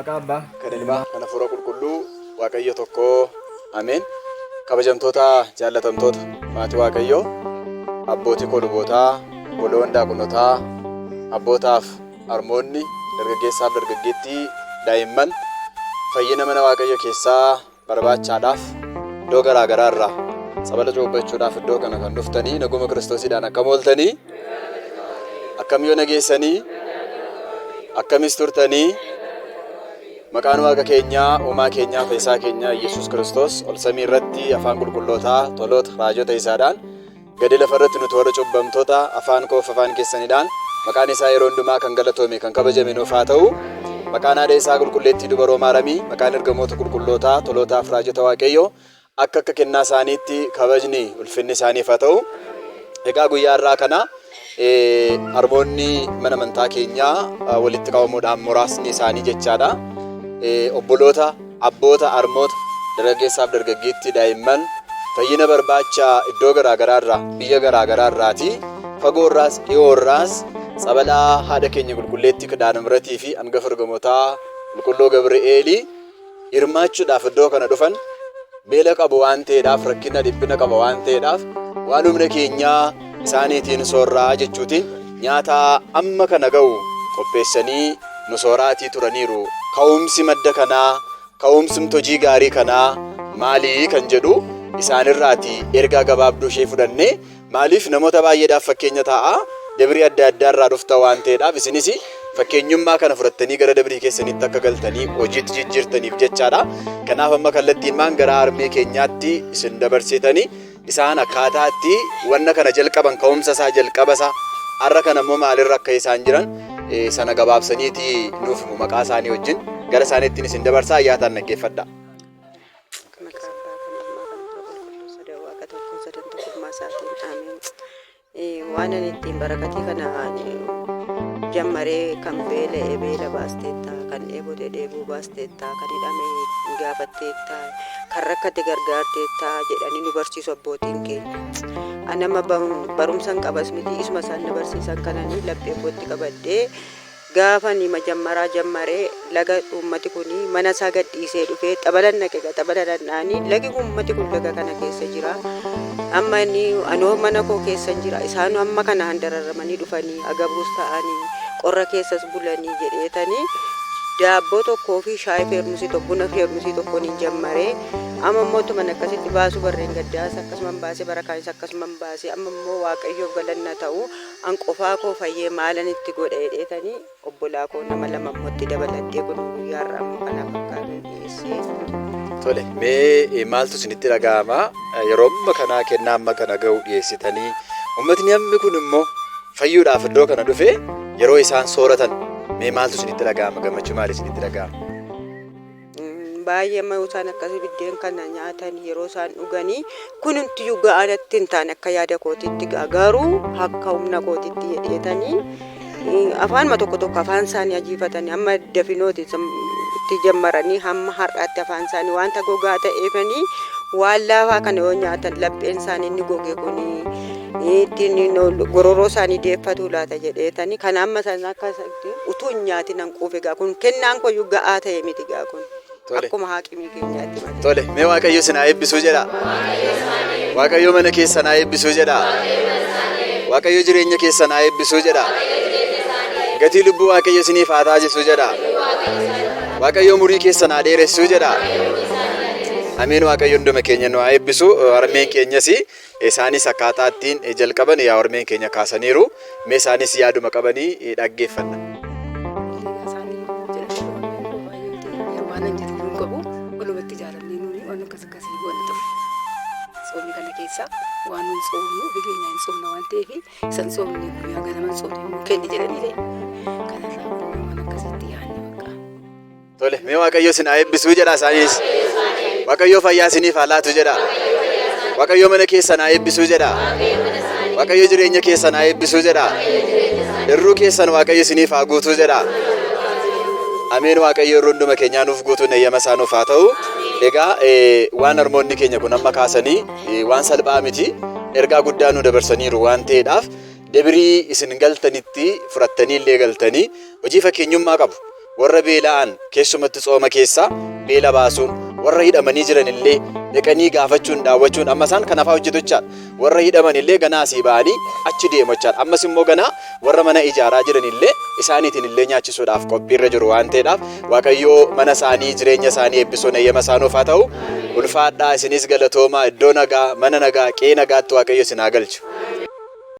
Maqaa Abbaa. Kan Ilmaa, kan Hafuura Qulqulluu, Waaqayyo tokkoo. Ameen. Kabajamtoota jaallatamtoota maatii Waaqayyoo, abbootii koo lubootaa, obboloon daaqonotaa, abbootaaf harmoonni, dargaggeessaaf dargaggeettii, daa'imman fayyina mana Waaqayyo keessaa barbaachaadhaaf iddoo garaa garaa irraa tsabala cuubbachuudhaaf iddoo kana kan dhuftanii naguma Kiristoosiidhaan akkam ooltanii? Akkam yoo nageessanii? Akkamis turtanii? Maqaan Waaqa keenyaa, Uumaa keenyaa, Fayyisaa keenyaa Yesuus Kiristoos ol samii irratti afaan qulqullootaa, toloota, raajota isaadhaan gadi lafa irratti nuti warra cubbamtoota afaan koof afaan keessanidhaan maqaan isaa yeroo hundumaa kan galatoome kan kabajame nuuf haa ta'u. Maqaan haadha isaa qulqulleettii dubaroo Maaramii, maqaan ergamoota qulqullootaa, tolootaaf raajota Waaqayyoo akka akka kennaa isaaniitti kabajni ulfinni isaaniif haa ta'u. Egaa guyyaa har'aa kana harmoonni mana amantaa keenyaa walitti qabamuudhaan muraasni isaanii jechaadha. Obboloota, abboota, harmoota, dargaggeessaaf dargaggeettii, daa'imman fayyina barbaacha iddoo garaa garaa irraa, biyya garaa garaa irraati, fagoo irraas dhiyoo irraas tsabalaa haadha keenya qulqulleettii Kidaana Miratii fi hangafa ergamootaa qulqulluu Gabri'eelii hirmaachuudhaaf iddoo kana dhufan beela qabu waan ta'eedhaaf, rakkina dhiphina qaba waan ta'eedhaaf, waan humna keenyaa isaaniitiin soorraa jechuutiin nyaata amma kana ga'u qopheessanii nu sooraatii turaniiru. Ka'umsi madda kanaa, ka'umsumti hojii gaarii kanaa maalii kan jedhu isaanirraati ergaa gabaabduu ishee fudhannee, maaliif namoota baay'eedhaaf fakkeenya ta'a. Dabrii adda addaa irraa dhufta waan ta'eedhaaf isinis fakkeenyummaa kana fudhattanii gara dabrii keessanitti akka galtanii hojiitti jijjiirtaniif jechaadha. Kanaaf amma kallattiin maan gara harmee keenyaatti isin dabarsitanii isaan akkaataa itti wanna kana jalqaban, ka'umsa isaa, jalqaba isaa, har'a kana immoo maalirra akka isaan jiran sana gabaabsaniiti nuuf himu maqaa isaanii wajjin. Gara isaaniittiin isin dabarsaa, ayyaataan dhaggeeffadha. Maqaa Abbaa kan Ilmaa kan Hafuura Qulqulluu sadan Waaqa tokko sadan tokkummaa isaatiin ameen. Waan ani ittiin barakatii kana jammaree, kan beela'e beela baasteetta, kan dheebote dheebuu baasteetta, kan hidhame gaafatteetta, kan rakkate gargaarteetta jedhanii nu barsiisu abbootiin keenya. Ani amma barumsan qabas miti, isuma isaan na barsiisan kananii laphee kootti qabadhee gaafa ani majammaraa jammaree laga uummati kun mana isaa gad dhiisee dhufee xabalan dhaqe. Xabala dhaqnaanii lagi uummati kun laga kana keessa jira. Amma inni anoo mana koo keessa jira, isaan amma kana handararamanii dhufanii agabuus ta'anii qorra keessas bulanii jedheetanii daabboo tokkoo fi shaayii feermusii tokko, buna feermusii tokkoon hin jammaree. Amma immoo tuman akkasitti baasuu barreen gaddaas akkasuman baasee, barakaanis akkasuman baasee, amma immoo Waaqayyoof galanna ta'u, an qofaa koo fayyee maalan itti godha jedheetanii obbolaa koo nama lama immoo itti dabaladhee kun guyyaa har'a ammoo kana fakkaatuun dhiyeessee. Tole, mee maaltu isinitti dhaga'ama yeroo amma kanaa kennaa amma kana ga'u dhiyeessitanii, uummatni hammi kun immoo fayyuudhaaf iddoo kana dhufe, yeroo isaan sooratan mee maaltu isinitti dhaga'ama, gammachuu maali isinitti dhaga'ama? Baay'ee amma isaan akkasii biddeen kana nyaatan, yeroo isaan dhuganii, kunumtiyyuu ga'aa natti hin taane akka yaada kootiitti, garuu akka humna kootitti jedheetanii afaanuma tokko tokko afaan isaanii ajiifatanii hamma dafinooti itti jammaranii hamma har'aatti afaan isaanii wanta gogaa ta'eefanii waan laafaa kana yoo nyaatan lapheen isaanii inni goge kuni ittiin gororoo isaanii deeffatu laata jedheetanii kana amma sana akka utuu hin nyaatin an quufe gaa, kun kennaan koyyuu ga'aa ta'e miti gaa kun. Tole. Akkuma haaqimii keenyaatti malee. Tole, mee Waaqayyo isin haa eebbisuu jedha. Waaqayyo mana keessan haa eebbisuu jedha. Waaqayyo jireenya keessan haa eebbisuu jedha. Gatii lubbuu Waaqayyo isiniif haa taasisuu jedha. Waaqayyo umurii keessan haa dheeressuu jedha. Ameen. Waaqayyo hunduma keenya nu haa eebbisu. Harmeen keenyas isaanis akkaataa ittiin jalqaban yaa harmeen keenya kaasaniiru. Mee isaanis yaaduma qabanii dhaggeeffanna. Isaanii jedhanii baay'ee waan an jedhu hin qabu. Walumatti ijaaramnee nuuni waan akkas akkasii goona ture. Tsoomni kana keessa waan nun tsoomnu ofii keenya hin tsoomna waan ta'eef, isan tsoomne guyyaa ganama hin tsoomne nuu kenni jedhanii kanarraa kun waan akkasitti yaadne bakka. Tole, mee Waaqayyo isin haa eebbisuu jedha isaanis. Waaqayyo fayyaa isiniif haa laatu jedha. Waaqayyo mana keessan haa eebbisuu jedha. Waaqayyo jireenya keessan haa eebbisuu jedha. Irruu keessan Waaqayyo isiniif haa guutuu jedha. Ameen. Waaqayyo irruu hunduma keenyaa nuuf guutuun eeyyama isaa nuuf haa ta'u. Egaa waan harmoonni keenya kun amma kaasanii waan salphaa miti. Ergaa guddaa nu dabarsaniiru waan ta'eedhaaf dabirii isin galtanitti fudhattanii illee galtanii hojii fakkeenyummaa qabu. Warra beela'an keessumatti tsooma keessa beela baasuun, warra hidhamanii jiran illee dhaqanii gaafachuun, daawwachuun, amma isaan kana fa'aa hojjetu jechaadha. Warra hidhaman illee ganaa asii ba'anii achi deemu jechaadha. Ammas immoo ganaa warra mana ijaaraa jiran illee isaaniitiin illee nyaachisuudhaaf qophiirra jiru waan ta'eedhaaf, Waaqayyoo mana isaanii, jireenya isaanii eebbisuun eeyyama isaanuuf haa ta'u. Ulfaadhaa, isinis galatoomaa. Iddoo nagaa, mana nagaa, qe'ee nagaatti Waaqayyo isin haa galchu.